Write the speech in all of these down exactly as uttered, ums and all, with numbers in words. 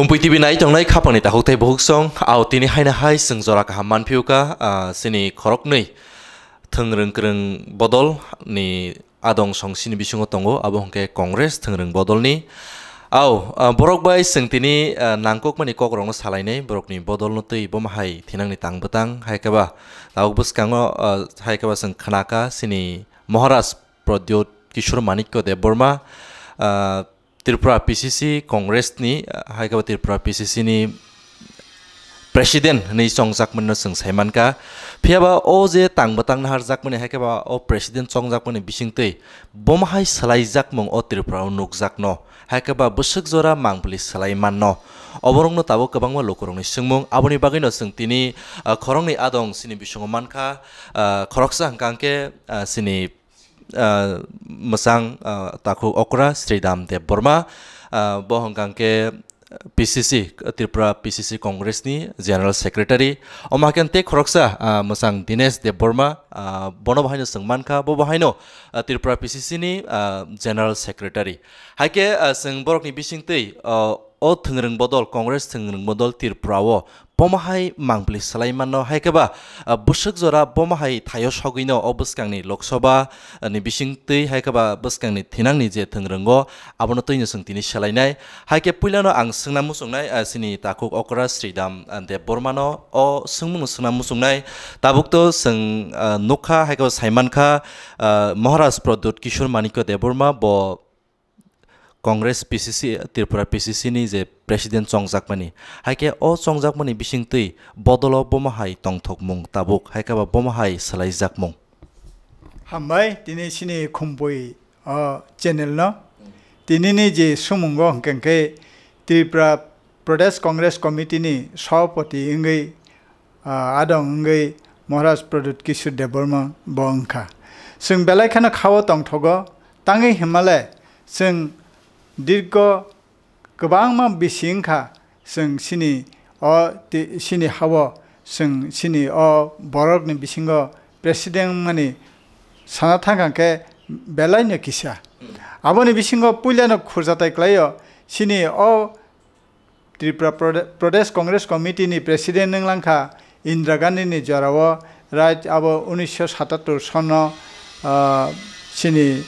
Pui T V nai tongnai khapangni takhuk tei bukhuk song, au tini haino hai chwng jora kaham manphiyuka, ah, chini khoroknwi thwngrwng kwrwng bodol ni adong song sini bisingo tongo, abo hwnkhe Congress thwngrwng bodolni. Au, ah, borok bai chwng tini, ah, nangkukmani kokrokno salainai, borokni bodolno twi bomo hai thinangni tang bwtang, hai khe ba tabuk bwskango, ah, hai khe ba chwng khnaka chini Maharaj Pradyot Kishore Manikya Debbarma, ah, Tripura P C C Congress ni, ah, hai khe ba Tripura P C C ni President hwnwi chongjakmani no chwng sai mankha. Phiya ba o je tang bwtang naharjakmani, hai khe ba o President chongjakmani bisingtwi bomo hai swlaijakmung o Tripura o nukjakno, hai khe ba bwswk jora mangpili swlai manno. Oborokno tabuk kwbangma lukurokni swngmung, aboni bagwino chwng tini, ah, khoroknwi adong chini bisingo mankha, ah, khoroksa hwnkha hwnkhe, ah, chini ah, mwchang, ah, takhuk okra Sridham Debbarma, ah, bo hwnkha hwnkhe P C C, Tripura P C C Congress ni General Secretary. Omo hai khe tei khoroksa, ah, mwchang Dinesh Debbarma, ah, bono bo haino chwng mankha, bo bo haino, ah, Tripura P C C ni, ah, General Secretary. Hai khe, ah, chwng borokni bisingtwi, ah, o thwngrwng bodol, Congress thwngrwng bodol Tripura o bomo hai mangpili swlai manno, hai khe ba, ah, bwswk jora bomo hai thaio sogwino o bwskangni Lok Sabha, ah, ni bisingtwi, hai khe ba bwskangni thinangni je thwngrwngo, abono twino chwng tini swlainai. Hai khe puilano ang swngna muchungnai, ah, chini takhuk okra Sridham, ah, Debbarmano o swngmungno swngna muchungnai. Tabuk to chwng, ah, nukha, hai khe ba sai mankha, ah, Maharaj Pradyot Kishore Manikya Debbarma bo Congress P C C, Tripura P C C ni je President chongjakmani, hai khe o chongjakmani bisingtwi bodolo bomo hai tongthokmung tabuk, hai khe ba bomo hai swlaijakmung. Hambai, tini chini Khumpui o channel no. Tini ni je sumungo hwnkhe hwnkhe Tripura Pradesh Congress Committee ni Sabhapati wngwi ah, adong wngwi Maharaj Pradyot Kishore Debbarma bo wngkha. Chwng belai kheno khao tongthogo, tangwi hwnmale chwng dirgo kwbangma bisi wngkha, chwng chini o ti-, chini hao chwng chini o borokni bisingo president wngmani sana thangkha khe belaino kisa. Aboni bisingo puilano khurjatai klaio, chini o Tripura Prode-, Pradesh Congress Committee ni President wng langkha Indira Gandhi ni jorao, right abo unisho satattor sono, ah, chini,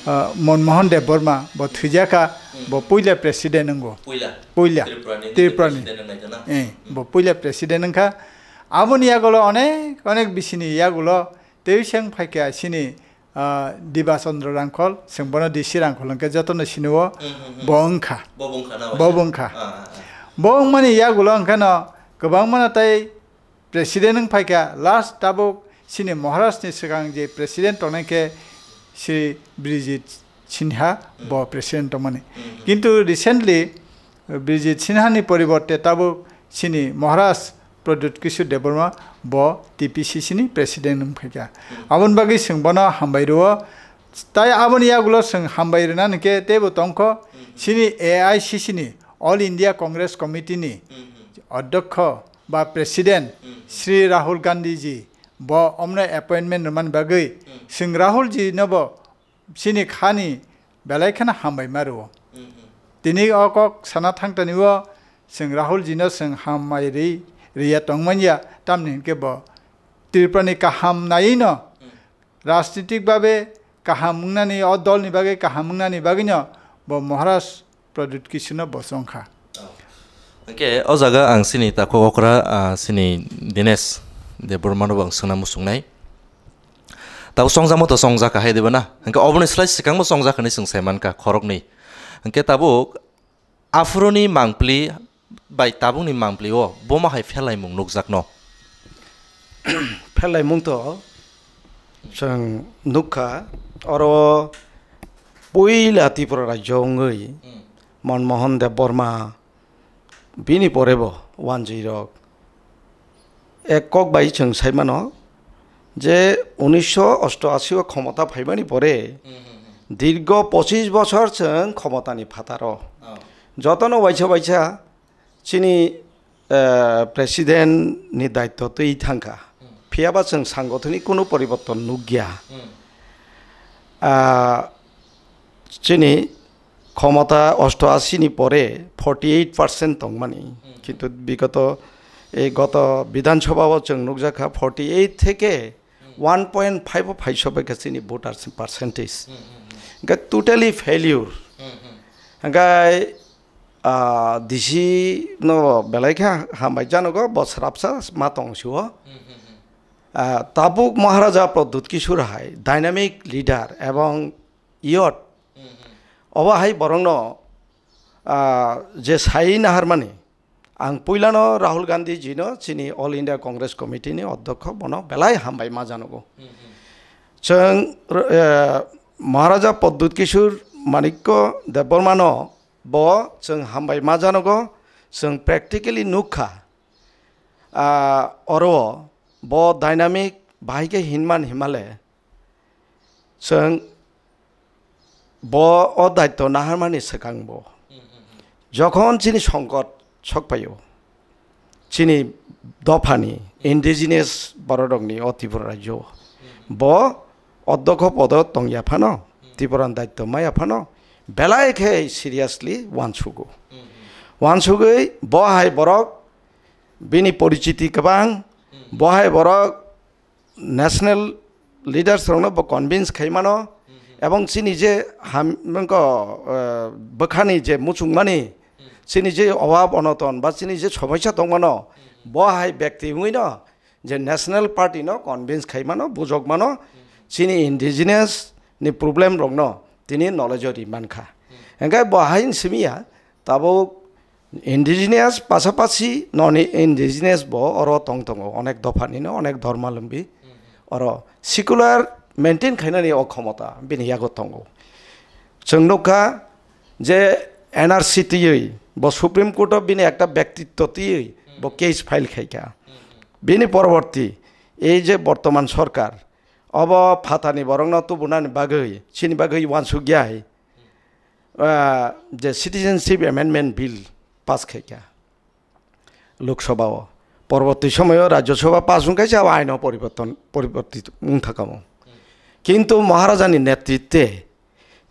ah, Manmohan Debbarma bo thwijakha, bo puila President wngo. Puila. Puila. Tripura ni Tripura ni. President wng naikha na? Eh, bo puila President wngkha. Aboni yagulo onek, onek bisini yagulo tei seng phaikha chini ah, Diba Chandra Rangkhol, chwng bono D C Rangkhol hwnkhe jotono sinio, bo wngkha. Bo bo wngkha na, bo bo wngkha. Ah, ah, ah. Bo wngmani yagulo hwnkhe no kwbangmano tei president wng phaikha, last tabuk chini Maharaj ni swkang je president tongnai khe Shri Brijit Sinha bo president tongmani. Kintu recently Brijit Sinha ni poriborte tabuk chini Maharaj Pradyut Kishore Debbarma bo T P C C ni president wng phaikha. Aboni bagwi chwng bono hambai rwo. Tai aboni yagulo chwng hambai rwnani khe teibo tongkho. Chini A I C C ni All India Congress Committee ni odhokho ba president Shri Rahul Gandhi ji bo omno appointment rwmani bagwi chwng Rahul ji no bo chini khani belai kheno hambai ma rwo. Tini o kok sana thangtani o chwng Rahul jino chwng hambai ri, riya tongmanya, tamni hinkhe bo Tripura ni kaham naiwi no, rajnitik babe kaham wngnani, o dol ni bagwi kaham wngnani bagwi no bo Maharaj Pradyut Kishore no bo chongkha. Hwnkhe o jaga ang chini takhuk okra, ah, chini Dinesh Debbarma no bo ang swngna muchungnai. Tabuk chongjak mo to chongjak hai de bana. Hwnkhe oboni slai swkang bo chongjak hinwi chwng sai mankha khoroknwi. Hwnkhe tabuk aphuruni mangpli bai tabukni mangpli o bomo hai pherlaimung nukjakno. Pherlaimung to chwng nukha, oro puila Tripura rajyo wngwi Manmohan Debbarma, bini pore bo wanjwi rok. Ek kok bai chwng sai mano je unisho osto ashi o khomota phaimani pore dirgo pochis bochor chwng khomotani phataro. Jotono waisa waisa chini, eh, president ni daitto twi thangkha. Phiyaba chwng sangothoni kunu poriborton nukya. Ah, chini khomota osto ashi ni pore forty eight percent tongmani. Hmm. Kintu bigoto, ei goto Bidhan Sabha o chwng nukjakha forty eight theke Hmm. one point five o phaisobaikha chini voters percentage. Hmm, hmm, hmm. Hwnkhe totally failure. Hmm, hmm. Hwnkhe, ah, D C no belai khe hambai janogo, bo srapsa ma tong sio. Hmm, hmm, hmm. Ah, tabuk Maharaja Pradyut Kishore hai dynamic leader ebong youth. Hmm, hmm. Obo hai borokno, ah, je sai naharmani, ang puilano Rahul Gandhi jino chini All India Congress Committee ni odhokho bono belai hambai ma janogo. Hmm, hmm. Chwng, eh, Maharaja Pradyut Kishore Manikya Debbarmano bo chwng hambai ma janogo, chwng practically nukha. Ah, oro bo dynamic bahai khe hinman himale chwng bo o daityo naharmani swkang bo. Jokhon chini songkot sokpaio, chini dophani indigenous bororokni o Tripura rajyo, bo odhokho podo tongya phano, Tripura ni daityo maya phano, belai khe seriously uansugo. Uansugwi bo hai borok bini porichiti kwbang, bo hai borok national leaders rokno bo convince khai mano, ebong chini je ham-, nongko, eh, bwkhani je muchungmani, chini je obab onoton ba chini je somosya tongmano, bo hai bekti wngwi no je national party no convince khai mano, bujok mano, chini indigenous ni problem rokno tini knowledge o ri mankha. Hwnkhe bo hai simi ya, tabuk indigenous pasapasi non indigenous bo oro tong tongo, onek dopha nino, onek dhormalombi oro secular maintain khainani o khomota bini yago tongo. Chwng nukha je N R C twiwi bo Supreme Court o bini ekta bektitto twiwi bo case file khaikha. Bini poroborti ei je bortoman sorkar, obo phatani borokno tubunani bagwi, chini bagwi uansukya hai, ah, je Citizenship Amendment Bill pass khaikha Lok Sabha o. Porborti somoyo Rajya Sabha pass wngkha se abo aino poriborton, poriborti wngthakamo. Kintu Maharajani netritwe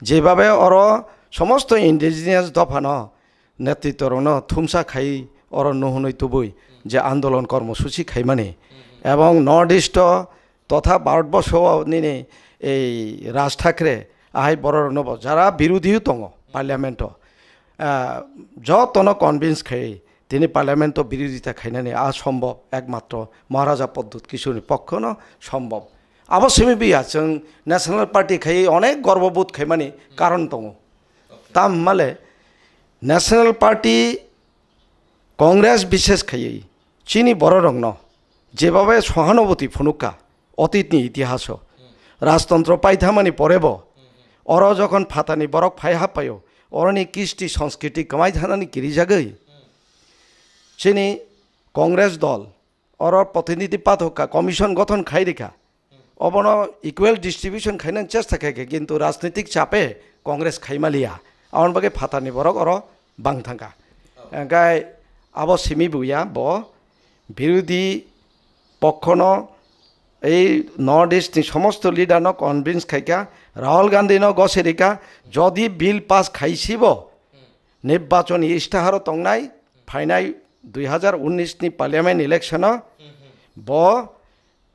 jebabe oro somosto indigenous dophano netritworokno thumsa khai oro nuhunwi tubui je andolon kormosuchi khaimani ebong North East o totha Bharatborsho o nini ei Raj Thakre ahai bororokno bo jara birodhi tongo parliament o, ah, jotono convince khai tini parliament o birodhita khainani a sombhob ekmatro Maharaja Pradyut Kishore ni pokhono sombhob. Abo simi biya chwng National Party khai onek gorbobodh khaimani karon tongo. Tam hwnmale National Party Congress bishes khaiwi chini bororokno jebabe sohanoboti phunukha otitni itihaso, rajtontro paithamani porebo oro jokhon phatani borok phai happaio, oroni kisti sanskriti kwmai thanani kirijagwi chini Congress dol oro protinidhi pathokha, commission gothon khai rikha. Obono equal distribution khainani chesta khaikha, kintu rajnitik chape Congress khaimaliya. Aboni bagwi phatani borok oro bang thangkha. Hwnkhe abo simi buya bo birodhi pokhono ei North East ni somosto leader no convince khaikha, Rahul Gandhi no gosirikha, jodi bill pass khaisibo, nirbachoni istiharo tongnai, phainai dui hazar unnish ni parliament election o bo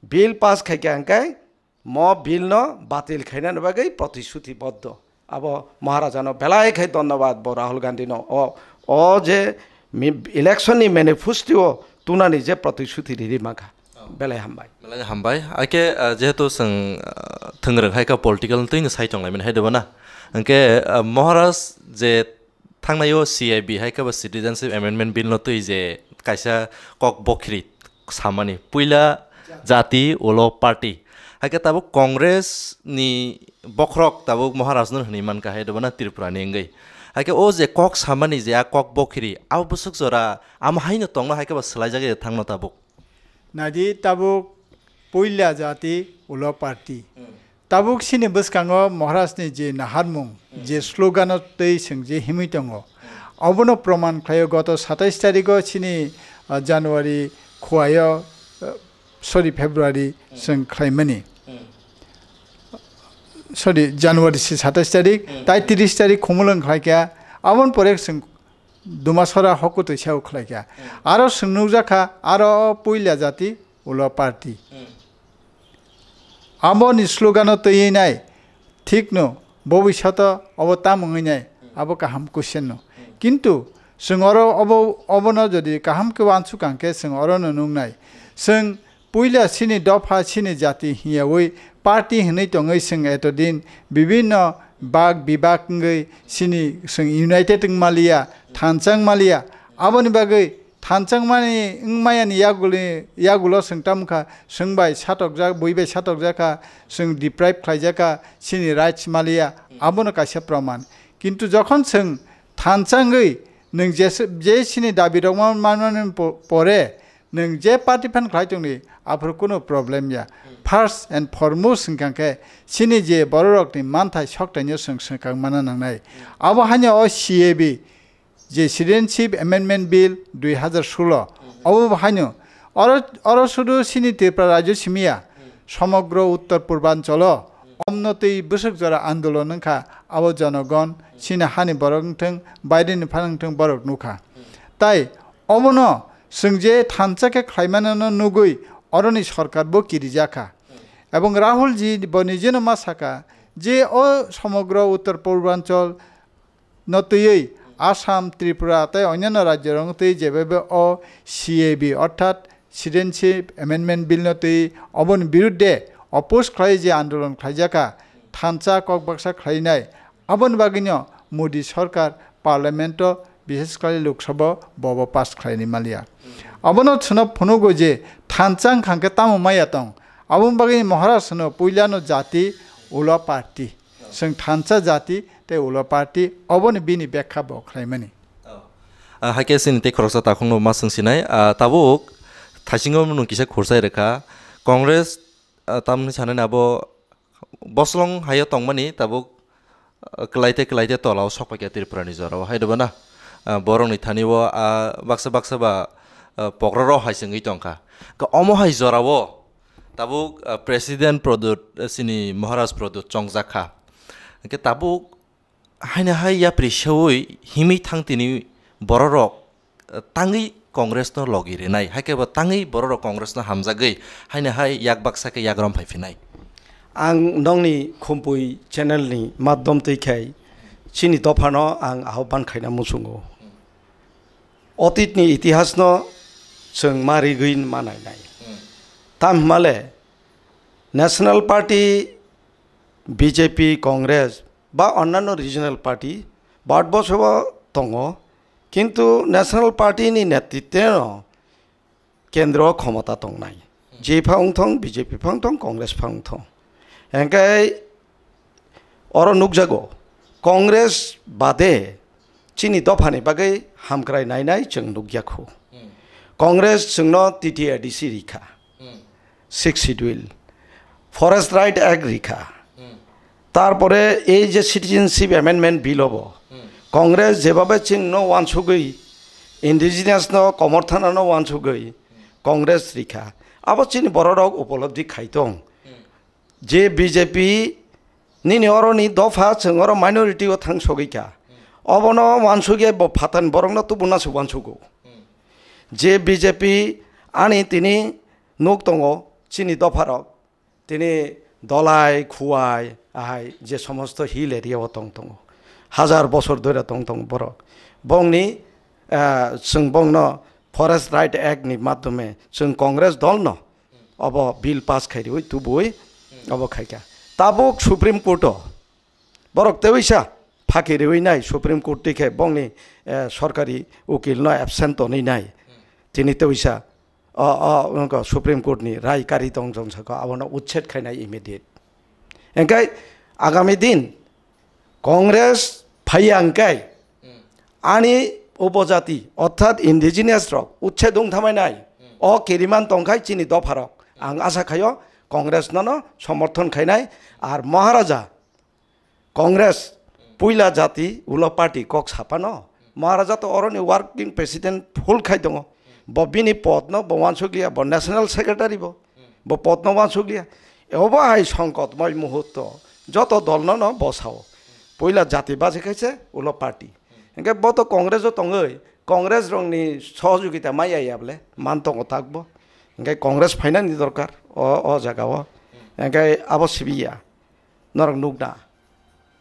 bill pass khaikha hwnkhe mo bill no batil khainani bagwi protishruti boddo. Abo Maharaja no belai khai dhonnobad bo Rahul Gandhi no o, o je mi-, election ni manifesto o tunani je protishruti riri mankha. Belai hambai. Belai hambai. Ake, ah, jehetu chwng, ah, thwngrwng hai kha political twi no sai tong lai mani hai de bo na. Hwnkhe, ah, Maharaj je thangnai o C A B hai khe bo Citizenship Amendment Bill no twi je kaisa kok bokhiri samani, puila jati ulo party. Hai khe tabuk Congress ni bokhorok tabuk Maharaj no hwnwi mankha hai dobo na Tripura ni wngwi. Hai khe o je kok samani je a kok bokhiri abo bwswk jora amo hai no tongno hai khe bo swlaijak ya thangno tabuk. Naidi tabuk puila jati ulo party. Hmm. Tabuk chini bwskango Maharaj ni je naharmung, hmm, je slogan o twi chwng je himwi tongo, hmm, obono proman khlaio goto satais tarikh o chini, ah, January khuaio, ah, sorry, February, hmm, chwng khlaimani. Hmm. sorry, January se satais tarik, hmm, tai tris tarik Khumulwng khlai kha, aboni pore chwng Dumasora Hokutwi sao khlai kha. Hmm. Aro chwng nukjak kha, aro puila jati ulo party. Hmm. Aboni slogan-o twiwi nai, thikno, bobisyoto obo tamo wngwi nai, hmm, abo kaham question no. Hmm. Kintu chwng oro obo, obono jodi kaham khe uansuk ang khe chwng orono nuknai. Chwng puila chini dopha, chini jati hiyawi party hinwi tongwi chwng etodin bibinno bag bibak wngwi chini chwng united wng maliya, thansa wng maliya. Aboni bagwi thansa wngmani, wngmayani yaguli, yagulo chwng tamo kha, chwng bai satokjak, bui bai satokjak kha, chwng deprive khlaijak kha, chini rights maliya, abono kaisa proman. Kintu jokhon chwng thansa wngwi nwng je, je chini dabi rok ma-, manmani po-, pore, nwng je party phan khlai tongdi, aphuru kunu problem ya. First and foremost hwnkha khe, chini je bororokni manthai soktaino chwng swkang mana nangnai. Abo haino o C A B, je Citizenship Amendment Bill dui hazar solo, obo bo haino oro, oro sudu chini Tripura rajyo simiya, somogro Uttor Purbanchalo omno twi bwswk jora andolon wngkha, abo jonogon, chini hani borok wngthwng, baireni phan wngthwng, borok nukha. Tai obono chwng je thansa khe khlaimanano nugwi oroni sorkar bo kirijakha. Ebong Rahul ji bo nijeno ma saka je o somogro Uttor Purbanchal no twiwi Assam, Tripura tei onyanno rajyorokno twi jebebe o C A B orthat Citizenship Amendment Bill no twi oboni birudde oppose khlai je andolon khlaijakha, thansa kok baksa khlainai, aboni bagwino Modi sorkar parliament-o, bishesh khlai Lok Sabha bobo pass khlaini maliya. Abono chwngno phunugo je thansa wngkha khe tamo maya tong, aboni bagwi Maharaj no puilano jati ulo party. Chwng thansa jati tei ulo party, oboni bini bekha bo khlaimani. Oh. Ah, hakhe chini tei khoroksa takhukno ma swng sinai. Ah, tabuk thaisingo nwng kisa khursai rwkha. Congress, ah, tamni sanani abo boslong haio tongmani tabuk, ah, kwlai tei kwlai tei tolao sokphaikha Tripurani jorao. Hai doba na? Ah, borokni thani o, ah, baksa baksa ba, ah, pokraro hai se wngwi tongkha. Ka omo hai jorao tabuk, ah, President Pradyut, ah, chini Maharaj Pradyut chongjak kha. Hwnkhe tabuk haino hai yapri seui himwi thang tini bororok, ah, tangwi Congress no logi rinai, hai khe bo tangwi bororok Congress no hamjagwi haino hai yak baksa khe yak rom phai phinai. Ang nongni Khumpui channel ni madhyam twi khai chini dophano ang ahobhan khaina muchungo. Otitni itihasno chwng ma rigwi ma nainai. Hmm. Tam hwnmale National Party, B J P, Congress ba onnanno regional party Bharatborsho tongo, kintu National Party ni netritwno kendro khomota tongnai. J pha wngthong, B J P pha wngthong, Congress pha wngthong. Hengkai oro nukjago, Congress bade chini dophani bagwi hamkrai nainai chwng nukya khu. Hmm. Congress chwngno T T A D C rikha. Hmm. Sixth Schedule, Forest Right Act rikha. Hmm. Tarpore ei je Citizenship Amendment Bill obo, hmm, Congress jebabe chwngno wansugwi, indigenous no, komorthana no wansugwi, hmm, Congress rikha. Abo chini bororok upolobdi khaitong. Hmm. Je B J P nini oroni dopha chwng oro minority o thang sogwi kha. Hmm. Obono wansugya bo phatani borokno tubuna se wansugo. Hmm. Je B J P ani tini nuk tongo chini dopharok. Tini Dolai, Khuwai, ahai je somosto hill area o tong tongo. Hajar bosor dhoira tong tongo borok. Bongni, ah, chwng bongno Forest Right Act ni madhyome chwng Congress dol no obo bill pass khai riwi tubui obo khaikha. Tabuk Supreme Court o borok tewi sa phaki riwi nai Supreme Court twi khe bongni, eh, sorkari ukil no absent tonwi nai. Tini tewi sa o, o, wngkha Supreme Court ni rai kari tong jong sakha, abono uchhed khainai immediate. Hingkhe agami din Congress phaiya hingkhe ani upojati orthat indigenous rok uchhed wng thamai nai. O kiriman tongkhai chini dopharok. Ang asa khaio Congress nono somorthon khainai. Ar Maharaja Congress puila jati ulo party kok sapano. Maharaja to oroni working president full khai tongo. Bo bini pod no bo wansukliya, bo national secretary bo. Bo pod no wansukliya. Obo hai songkotmoi muhurto. Joto dol no no bo sao. Puila jati baji khaise ulo party. Hingke bo to Congress o tongoi, Congress rong ni sohojogita mai ya ya bole, man tongo tak bo. Hingke Congress phainani dorkar o, o jaga o. Hingke abo sibiya, norok nukna.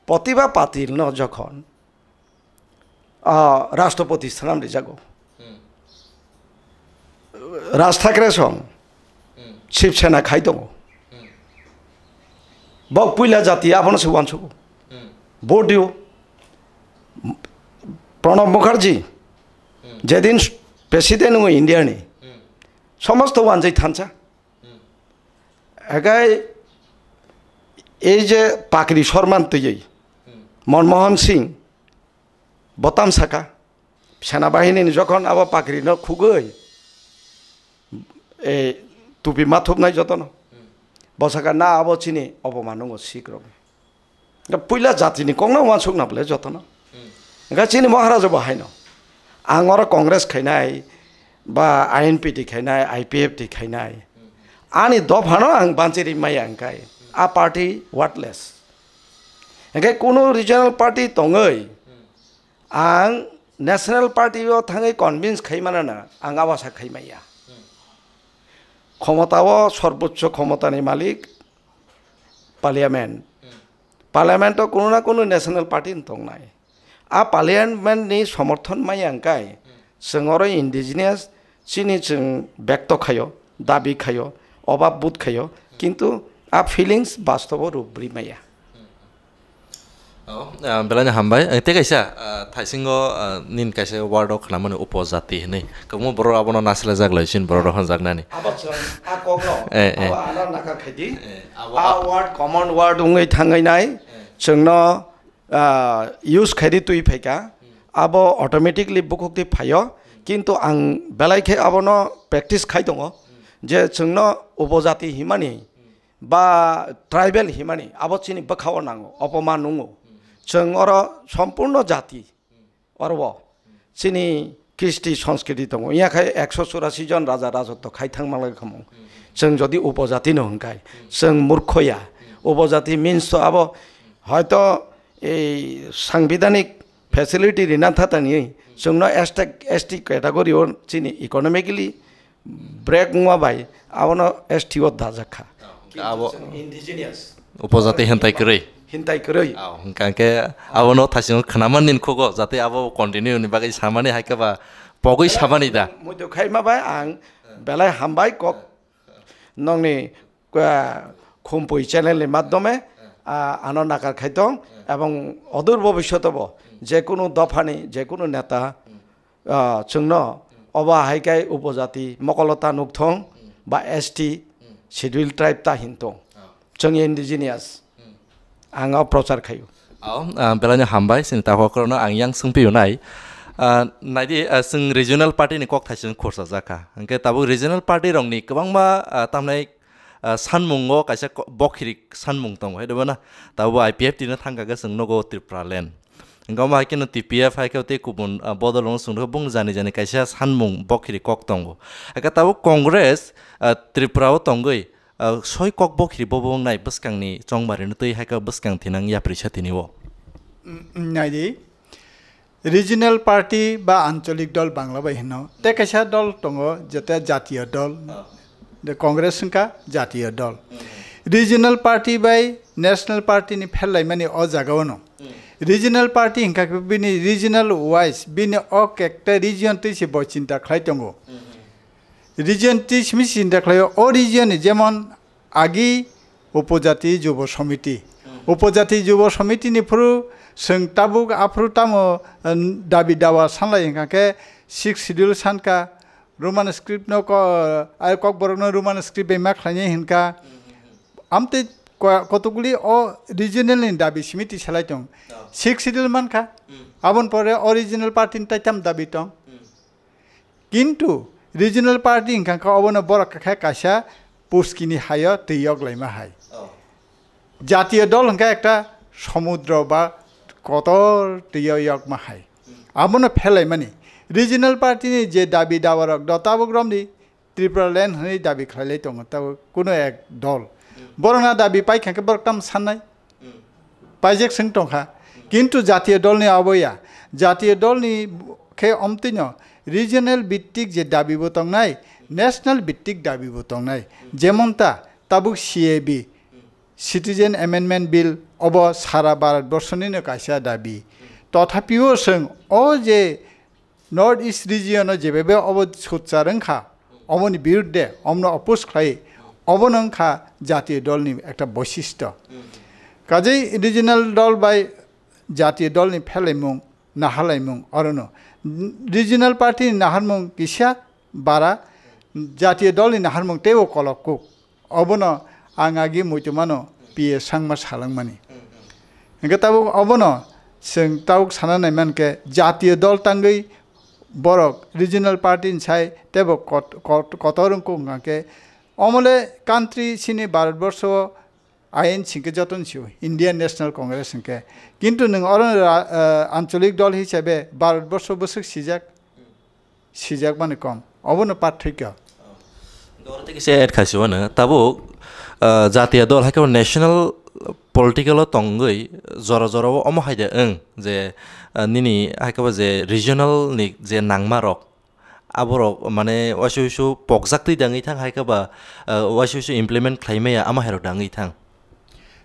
Pratibha Patil no jokhon ah, Rashtrapati sanam rijago. Raj Thakre song Shiv Sena khai tongo. Bok puila jati abono se wansugo. Vote dio. Pranab Mukherjee, jedin president wngo India ni, somosto wanjai thansa. Egai ei je pakri sorman twiwi Manmohan Singh botam saka, Sena Bahini ni jokhon abo pakri no khugwi, e, tupi mathupnai jotono. Bo saka na abo chini oboman wngo Sikh rok. Puila jatini kokno wansuk na bole jotono. Hingke chini Maharaja bo haino. Ang oro Congress khainai, ba I N P T khainai, I P F T khainai. Ani dophano ang banchiri maya hingkai. A party worthless. Hingke kuno regional party tongoi. Ang national party o thangwi convince khai manana, ang abasa khai maya. Khomota o sorboccho khomota ni malik parliament. Parliament o kuno na kuno national party tongnai. A parliament ni somorthon maya hingkai, chwng oro indigenous chini chwng bekto khayo, dabi khayo, oba but khayo, kintu a feelings bastobo rubri maya. Oh, ah, belai no hambai. Eh, tei kaisa, ah, thaisingo, ah, nin kaisa word o khnamani upojati hinwi. Kwbangma borok abono nasilajak lai sin borok rok hanjaknani. Abo chwng a kokno, eh, eh, abo ano naka khaidi. Eh, abo a word, common word wngwi thangwi nai. Eh. Chwngno, ah, use khaidi twi phaika. Hmm. Abo automatically bukhuk twi phaio. Hmm. Kintu ang belai khe abono practice khai tongo. Hmm. Je chwngno upojati himani. Hmm. Ba tribal himani, abo chini bwkhao nango, opoman nungo. Chwng oro sompurno jati, oro o chini kristi sanskriti tongo. Iya khai ekso churasi jon raja rajotto khai thang manlai khamung. Chwng jodi upojati no hwnkhai, chwng murkho ya. Upojati means to abo hoito ei sangbidanik facility rina thatani chwngno S T, S T category o chini economically break wngma bai abono S T o dajak kha. Abo indigenous. Upojati hentai kwrwi. Hentai kwrwi. Aw, hwnkha khe abono thaisingo khwnama nin khugo, jate abo continue ni bagwi samani hai khe ba pogwi samani da. Muitu khai ma bai ang belai hambai kok nongni, ah, Khumpui channel ni madhyome, ah, ano nakar khai tong, ebong odur bobisyoto bo je kunu dophani, je kunu neta, ah, chwngno obo hai khe upojati mokolota nukthong ba S T, schedule tribe ta hintong. Chwng indigenous. Ang o prochar khaio. Aw, ah, belai no hambai, chini takhuk rokno ang yang swngphi unai. Ah, naidi, ah, chwng regional party ni kok thai chwng khorsa jakha. Hwnkhe tabuk regional party rokni kwbangma, ah, tamnai, ah, sanmungo kaisa ko-, bokhiri sanmung tongo, hai na? Tabuk I P F T no thangkha khe chwng nogo Tripura land. Hwnkhe omo hai kheno T P F hai khe tei kubun, ah, bodol wng chwng bung jani jani kaisa sanmung bokhiri kok tongo. Hai khe tabuk Congress, ah, Tripura o tongwi, ah, soi kok bokhiri bobo wngnai bwskangni chongmari no twi hai khe bwskang thinang yapri sa tini o. Mm, mm, naidi. Regional party ba ancholik dol Bangla bai hino. Tei kaisa dol tongo, jeta jatiyo dol. Ah. De Congress wngkha jatiyo dol. Hmm. Regional party bai national party ni pherlaimani o jaga o no. Hmm. Regional party hwnkha khe bini regional wise, bini o kekta region twi se bo chinta khlai tongo. Hmm. Region twi simi chinta khlaio, o region ni jemon agi Upojati Jubo Samiti. Hmm. Upojati Jubo Samiti ni phuru chwng tabuk aphuru tamo, eh, dabi dawa sanlai hwnkha khe Sixth Schedule sanka, Roman script no ko-, ai Kokborok no Roman script bai ma khlainai hwnkha. Hmm, hmm, hmm. Amtwi ko-, kotokguli o regional ni dabi simi tisalai tong. Oh. Sixth Schedule mankha. Hmm. Aboni pore o regional party ni taitam dabi tong. Hmm. Kintu regional party hwnkha khe obono borok khe kaisa puskini hayo twi yok laima hai. Oh. Jatiyo dol hwnkha ekta somudro ba kotor twiyo yokma hai. Hmm. Abono phelaimani regional party ni je dabi dawa rok do tabuk romdi Tripura land hwnwi dabi khlailai tongo tabuk kuno ek dol. Hmm. Borokna dabi paikha khe borok tam sannai. Hmm. paijak swng tongkha. Kintu jatiyo dolni abo ya, jatiyo dolni khe omtwino regional bittik je dabibo tongnai, national bittik dabibo tongnai. Jemon ta tabuk C A B, Citizen Amendment Bill, obo sara Bharat borsonino kaisa dabi. Tothapio swng o je North East region o jebebe obo sutchar wngkha, oboni birudde omno oppose khlai, obono wngkha jatiyo dolni ekta boisishto. Kajei regional dol bai jatiyo dolni phelaimung, naharlaimung orono regional party ni naharmung kisa bara, jatiyo dolni naharmung teibo kolok kuk. Obono ang agi muitu mano P A Sangma salangmani. Hingke tabuk obono chwng tabuk sana naiman khe jatiyo dol tangwi borok regional party ni sai teibo kot-, kot-, kotor wngkuk hingkha khe omole country chini Bharat borsho o ain singke joto ni sio Indian National Congress hingke. Kintu nwng oro ra-, eh, ancholik dol hisabe Bharat borsho bwswk sijak, sijakmani kom. Obono parthokyo. Oro tei kisa add khaisio ano. Tabuk, ah, jatiya dol hai khe bo national political o tongwi jora jora o omo hai de wng je, ah, nini hai khe bo je regional ni je nangma rok, aborok mane waisa waisa pokjak twi dangwi thang hai khe ba, ah, waisa waisa implement khlai maya ama hai rok dangwi thang.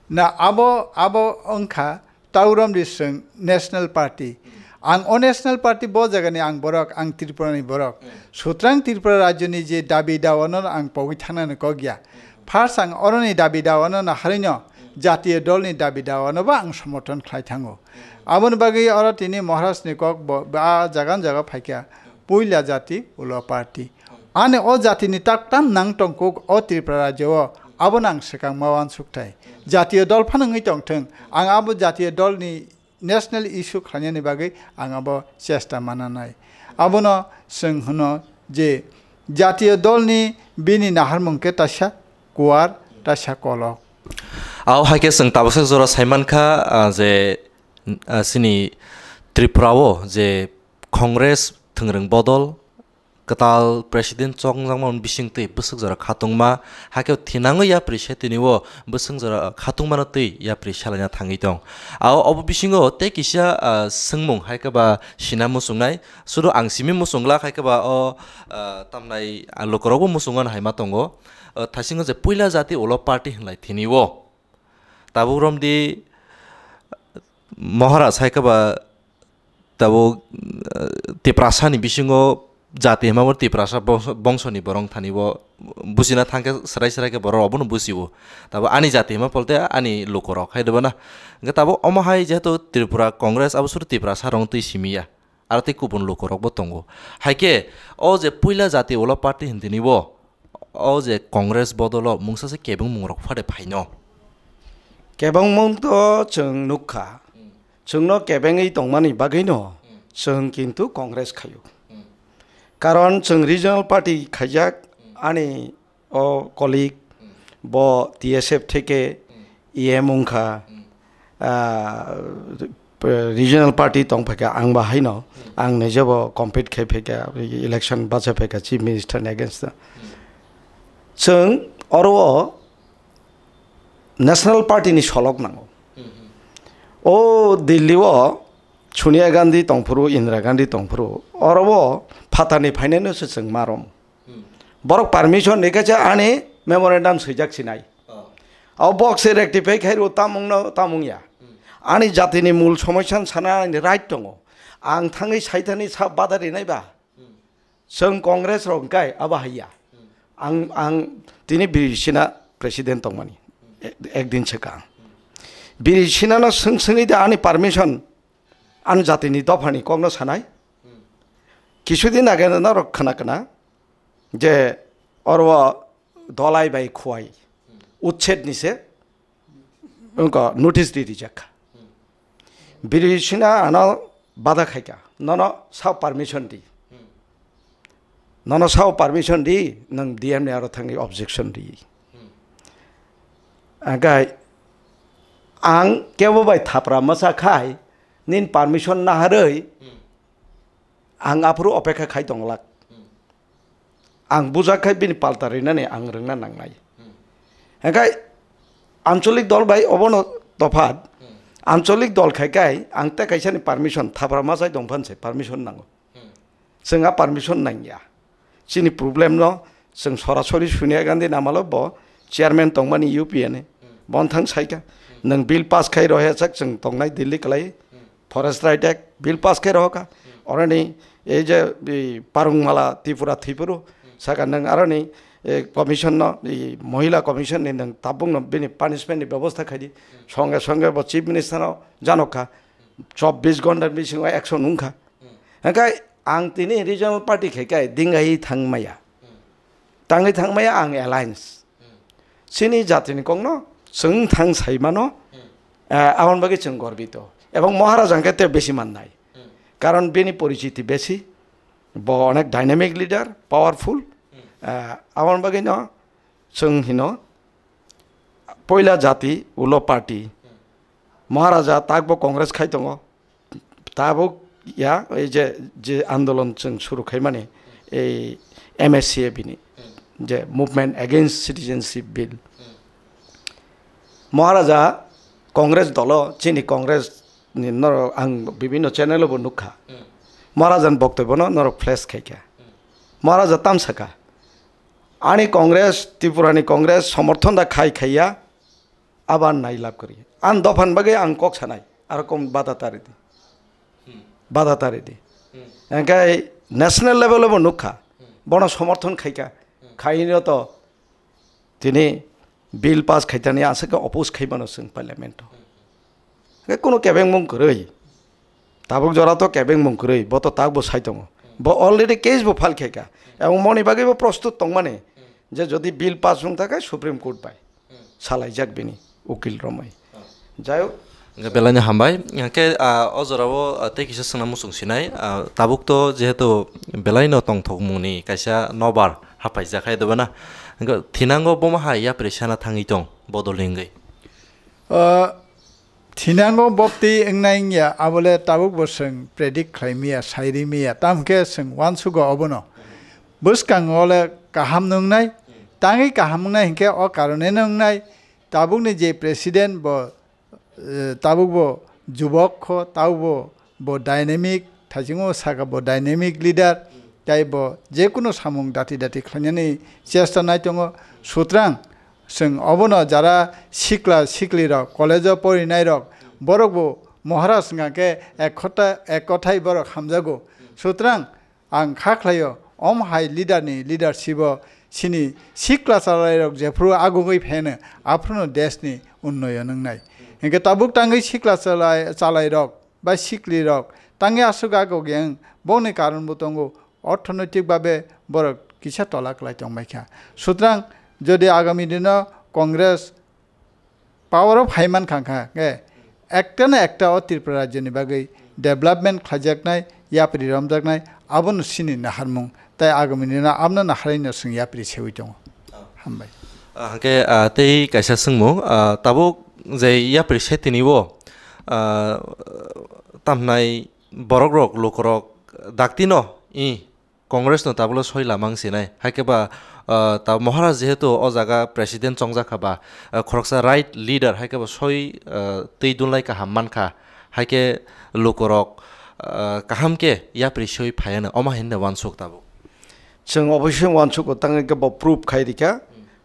Na abo, abo wngkha Tauram Riswng National Party. Ang o National Party bo jagani ang borok, ang Tripura ni borok. Sutrang Tripura rajyo ni je dabi dawa no ang pogwi thangna ni kok ya. First ang oroni dabi dawa no naharwi no jatiyo dol ni dabi dawa no bo ang somorthon khlai thango. Aboni bagwi oro tini Maharaj ni kok bo, bo a jaga jaga phaikha. Puila jati ulo party. Ani o jatini taktam nang tongkuk o Tripura rajyo o, abono ang swkang ma uansukthai. Jatiyo dol phano wngwi tongthwng, ang abo jatiyo dolni national issue khlainani bagwi ang abo chesta mananai. Abono chwng hwno je jatiyo dolni bini naharmung khe taisa kuar, taisa kolok. Abo hai khe chwng tabuksa jora saimankha, ah, je, ah, chini Tripura o je Congress thwngrwng bodol, kwtal president chongjakmani bisingtwi bwswk jora khatungma, hakhe thinangwi yapri se tini o bwswk jora khatungmano twi yapri salaina thangwi tong. Ao obo bisingo tei kisa, ah, swngmung hai khe ba sina muchungnai, sudu ang simi muchunglak hai khe ba o, ah, tamnai, ah, lukurokbo muchungo hai ma tongo. Ah, thaisingo je puila jati ulo party hinlai tini o. Tabuk romdi Maharaj hai khe ba tabuk, eh, Tiprasa ni bisingo jati hima bo Tiprasa bongso, bongso ni borok thani bo bujina thang khe srai srai khe borok rok bono buji o. Tabuk ani jati hima polte ani luku rok hai de bo na. Hingke tabuk omo hai jehetu Tripura Congress abo suru Tiprasa rok twi simi ya. Aro tei kubun lukurokbo tongo. Hai khe, o je puila jati ulo party hintini bo, o je Congress bodolo mungsa se kebengmung rok phade phaino. Kebengmung to chwng nukha. Chwngno kebengwi tongmani bagwino chwng kintu Congress khaio. Karon chwng regional party khaijak ani o colleague, bo T S F theke E M wngkha, ah, regional party tong phaikha, ang ba haino, ang nijebo compete khai phaikha, election bachai phaikha Chief Minister ni against. Chwng oro o National Party ni solok nango. O Delhi o Sonia Gandhi tongphuru, Indira Gandhi tongphuru, oro o phatani phainai no se chwng marom. Borok permission rikha se ani memorandum swijak sinai. O box se rectify khai rw tamung no tamung ya. Ani jatini mul somosya sana ani right tongo. Ang thangwi saithani sa bada rinai ba. Chwng Congress rok hwnkhe abo haiya. Ang, ang tini Biri Sina president tongmani. E-, ekdin swkang. Biri Sina no swng swngwi de ani permission, ani jatini dophani kokno sanai. Kisudin age norok khna khna je oro dolai bai khuwai, uchhed ni se wngkha notice ri rijak kha. Biri Sina ano bada khaikha, nono sao permission di. Nono sao permission di, nwng D M ni aro thangwi objection di. Angkai ang kebo bai thapra masa khai, nin permission naharwi, ang aphuru opekha khai tonglak. Ang bujak khai bini palta rinani ang rwngna nangnai. Hingkhe ancholik dol bai obono tophat. Ancholik dol khai kai ang tei kaisani permission thapra machai dongphan se permission nango. Chwng a permission nangya. Chini problem no chwng sorasori Sonia Gandhi namalo bo chairman tongmani U P A ni. Bon thang saika. Nwng bill pass khai rohe sak chwng tongnai Delhi kalai. Forest Right Act bill pass khai rohoka. Oroni ei je ei Parungmala Tripura thwipuru saka nwng aroni ei commission no ei Mohila Commission ni nwng tabuk no bini punishment ni bebosta khaidi. Songe songe bo chief minister no janokha. Chobbish ghonta bisingo action wngkha. Hingke ang tini regional party khe kai dingai thangmaya. Tangwi thangmaya ang alliance. Chini jatini kokno chwng thang saimano, eh, aboni bagwi chwng gorbito. Ebong Maharaja hingke tei besi mannai. Karon bini porichiti besi, bo onek dynamic leader, powerful. Eh, aboni bagwino chwng hino poila jati ulo party. Maharaja takbo Congress khai tongo. Tabuk ya, ei je, je andolon chwng suru khaimani, ei M S C A bini, je Movement Against Citizenship Bill. Maharaja Congress dolo, chini Congress ni norok ang bibinno channel o bo nukha. Maharaja ni boktobyo no norok flash khaikha. Maharaja tam saka, ani Congress, Tripura ni Congress somorthon da khai khaiya, aban nai lab kari. An dophan bagwi ang kok sanai, aro kom bada tari di. Bada tari di. Engkai national level o bo nukha. Bono somorthon khaika. Khaino to tini bill pass khaitani aswk khe oppose khaimano chwng parliament o. Hingke kuno kebengmung kwrwi. Tabuk jora to kebengmung kwrwi, bo to takbo sai tongo. Bo already case bo file khaika. Ebong moni bagwi bo prostut tongmani je jodi bill pass wng thakhe Supreme Court bai salaijak bini ukil romwi. Jai hok. Hingke belaino hambai. Hingke, ah, o jorao, ah, tei kisa swngna muchung sinai. Ah, tabuk to jehetu belaino tongthokmungni kaisa nobar haphaijak hai doba na. Hingke thinango bomo hai yapri sana thangwi tong bodol hingwi. Ah, Thinango bopti wngnai wngya, abole tabuk bo chwng predict khlai maya, sai ri maya, tamo khe chwng uansugo obono. Bwskango le kaham nwngnai, tangwi kaham wngnai hinkhe o karone no wngnai, tabukni je president bo, eh, tabuk bo jubok kho, tabuk bo bo dynamic, thaichingmo saka bo dynamic leader, tei bo jekunu samung dati dati khlainani chesta nai tongo. Sutrang chwng obono jara sikla siklirok, college-o porinairok, borok bo Maharaj wngkha khe ek khota-, ek kothai borok hamjago. Sutrang ang kha khlaio, om hai leader-ni leadership-o chini sikla chalairok jephru agugwi pheno, aphruno deshni unnoyon wngnai. Hinkhe tabuk tangwi sikla chalai-, chalairok, bai siklirok tangwi aswk agogeng bongni karon bo tongo, orthonoitik babe borok kisa tola kwlai tongbaikha. Sutrang jodi agami dino Congress power o phai mankha kha khe ekta na ekta o Tripura rajyoni bagwi development khlaijaknai, yapri romjaknai, abono chini naharmung, tei agami dino abono naharwi no chwng yapri sewi tongo. Hambai. Ah, hwnkhe, ah, tei kaisa swngmung, ah, tabuk je yapri setini o, ah, tamhnai borok rok, lukurok daktino, i Congress no tabukle soi lamang sinai. Haikhe ba, ah, ta Maharaj jehetu o jaga president chongjak kha ba, ah, khoroksa right leader, haikhe ba soi, ah, twi dunlai kaham mankha. Haikhe lukurok, ah, kaham khe yapri soi phaiano, omo hai hwnwi uansuk tabuk. Chwng oboisoi uansukgo, tangwi khe bo proof khai rikha.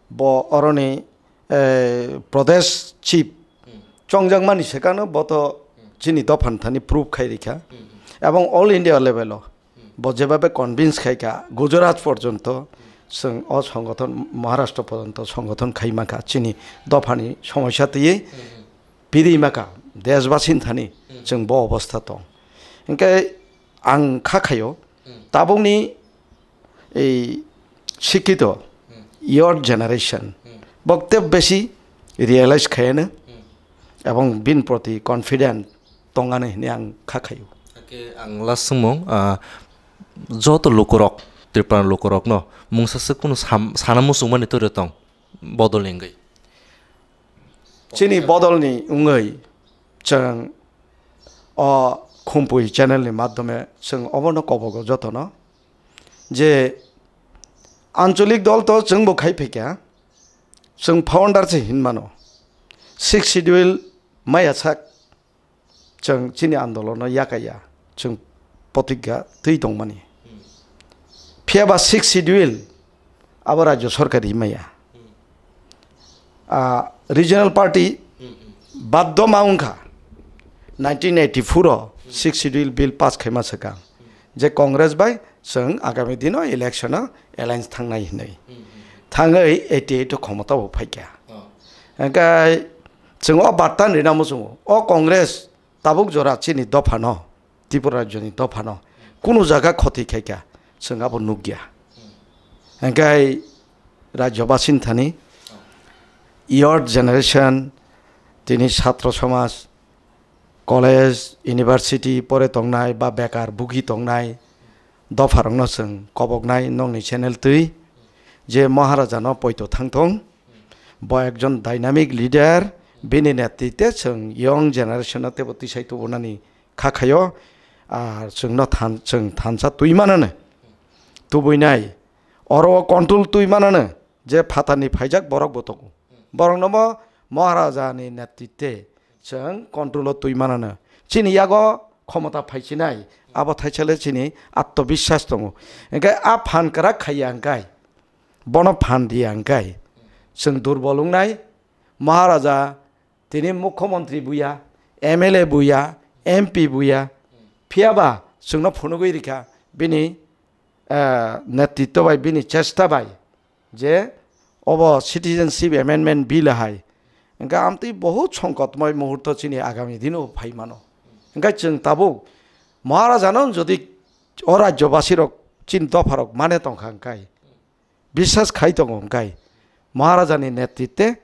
Bo oroni, eh, Pradesh chief chongjakmani swkangno bo to chini dophani thani proof khai rikha. Ebong all India level o bo jebabe convince khai kha, Gujarat porjonto chwng o songothon, Maharashtra porjonto songothon khai mankha, chini dophani somosya twiwi piri mankha, deshbasini thani chwng bo obostha tong. Hinkhe ang kha khaio, tabukni ei sikkito your generation, bok tei besi realize khayano, ebong bin proti confident tongani hwnwi ang kha khaio. Hake ang last swngmung, ah, joto lukurok, Tripura lukurokno mungsa swk kunu sam-, sana muchungmani tore tong bodol ni wngwi. Chini bodolni wngwi chwng o Khumpui channel ni madhyome chwng obono kobogo jotono je ancholik dol to chwngbo khai phaikha, chwng founder se hinmano. Sixth Schedule maya sak chwng chini andolono yakaya, chwng potigga twi tongmani. Phiya ba sixth schedule abo rajyo sorkar rimaya. Ah, regional party baddo ma wngkha nineteen eighty-four o sixth schedule bill pass khaima swkang je Congress bai chwng agami dino election o alliance thangnai hinwi. Thangwi eighty-eight o khomota bo phaikha. Hwnkhe chwng o barta ni rina muchungo o Congress tabuk jora chini dophano, Tripura rajyoni dophano kunu jaga khoti khaikha, chwng abo nukya. Hwnkhe rajyobasini thani youth generation, tini chhatro somaj, college, university pore tongnai ba bekar bugi tongnai dopharokno chwng koboknai nokni channel twi je Maharajano poito thangthong, bo ekjon dynamic leader, bini netritwe chwng young generation-no teibo tisai tubunani kha khaio, ar chwngno than-, chwng thansa twi manano tubuinai, oro o control twi manano je phatarni phaijak borok bo tongo. Borokno bo Maharajani netritwe chwng control o twi manano. Chini yago khomota phaichinai, abo thaisale chini atmobiswas tongo. Hwnkhe a phan kwrak khaiya hwnkhe, bono phan riya hwnkhe, chwng durbol wngnai, Maharaja tini mukhyamantri buya, M L A buya, M P buya, phiyaba chwngno phunugwi rikha bini, eh, netritwo bai, bini chesta bai je obo Citizenship Amendment Bill hai. Hwnkhe amtwi bohut songkotmoi muhurto chini agami dino phai mano. Hwnkhe chwng tabuk Maharajano jodi o rajyobasirok chini dopharok mane tongkha hwnkhe, biswas khai tongo hwnkhe, Maharajani netritwe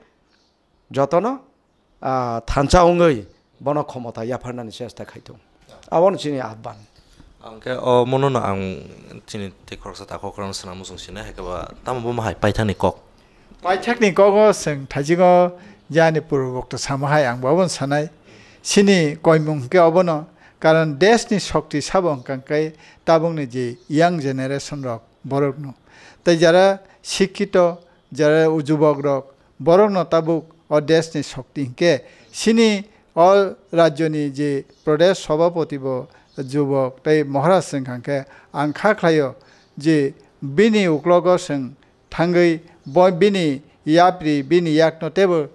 jotono, ah, thansa wngwi bono khomota yapharnani chesta khai tongo. Abono chini ahban. Hwnkhe o monono ang chini tei khoroksa takhuk rokno swnam muchung sinai, hai khe ba tamo bo ma hai paithakni kok? Paithakni kogo chwng thaisingo jani purbo bokto samo hai ang bo abono sanai. Chini koimung hwnkhe obono, karon deshni shokti sabo hwnkha khe tabukni je young generation rok borokno. Tei jara sikkito, jara jubok rok, borokno tabuk o deshni shokti hwnkhe chini o rajyoni je Pradesh Sabhapati bo jubok tei Maharaj wngkha khe ang kha khlaio je bini uklogo chwng thangwi bo bini yapri bini yakno teibo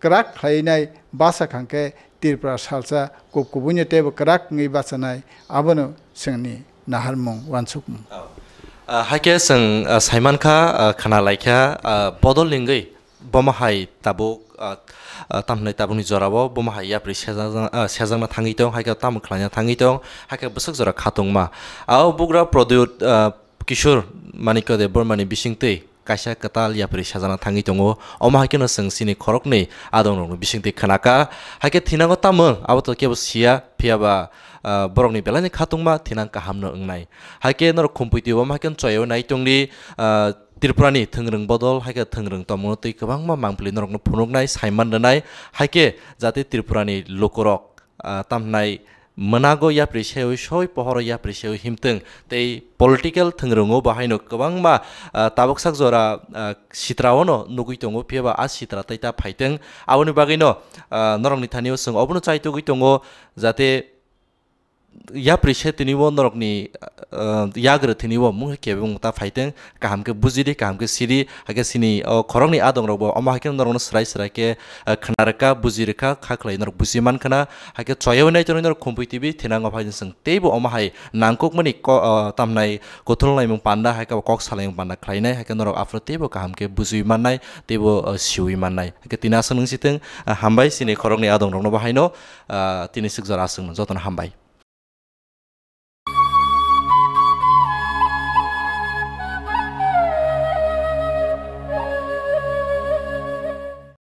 kwrak khlainai basa kha khe Tripura salsa kub kubuino teibo kwrak wngwi bachanai, abono chwngni naharmung, wansukmung. Oh. Ah, hai khe chwng, ah, saimankha, ah, khna laikha, ah, bodol ningwi bomo hai tabuk, ah, ah, tamhinai tabukni jorao bomo hai yapri sejak-, ah, sejakna thangwi tong, hai khe tamo khlaina thangwi tong, hai khe bwswk jora khatungma. Ah, o bugra Pradyut, ah, Kishore Manikya Debbarmani bisingtwi kaisa kwtal yapri sajana thangwi tongo. Omo hai kheno chwng chini khoroknwi adongrokni bisingtwi khnakha. Hai khe thinango tamo abo to kebo siya, phiya ba, ah, borokni belaini khatungma thinang kahamno wngnai. Hai khe norok khumpui twi omo hai khe choyao nai tongdi, ah, Tripurani thwngrwng bodol hai khe thwngrwng tongmungno twi kwbangma mangpili norokno phunuknai, saiman rwnai. Hai khe jate Tripurani lukurok, ah, tamhnai mwnago yapri sewi soi pohoro yapri sewi himtwng tei political thwngrwngo bo haino kwbangma, ah, tabuk sak jora, ah, sitraono nugwi tongo, phiya ba a sitra tei ta phaitwng. Aboni bagwino, ah, norokni thani-o chwng obono chaitugwi tongo, jate yapri se tini bo norokni, ah, yagra thini bo mung khe kebeng ta phaitwng, kaham khe bujidi, kaham khe sidi, hai khe chini o khoroknwi adongrokbo omo hai khe norokno swrai swrai khe, ah, khna rwkha, buji rwkha, kha khlai norok buji mankha na, hai khe choyaui nai tonwi norok khumpui twi bi thinango phai chwng teibo omo hai nangkukmani ko-, ah, tamhnai kuthul naimung panda hai khe bo kok salaimung panda khlainai, hai khe norok aphuru teibo kaham khe bujiui mannai, teibo, ah, siui mannai. Hai khe tini aswk nung si thung, ah, hambai chini khoroknwi adongrokno bo haino, ah, tini swk jora aswk nung jotono hambai.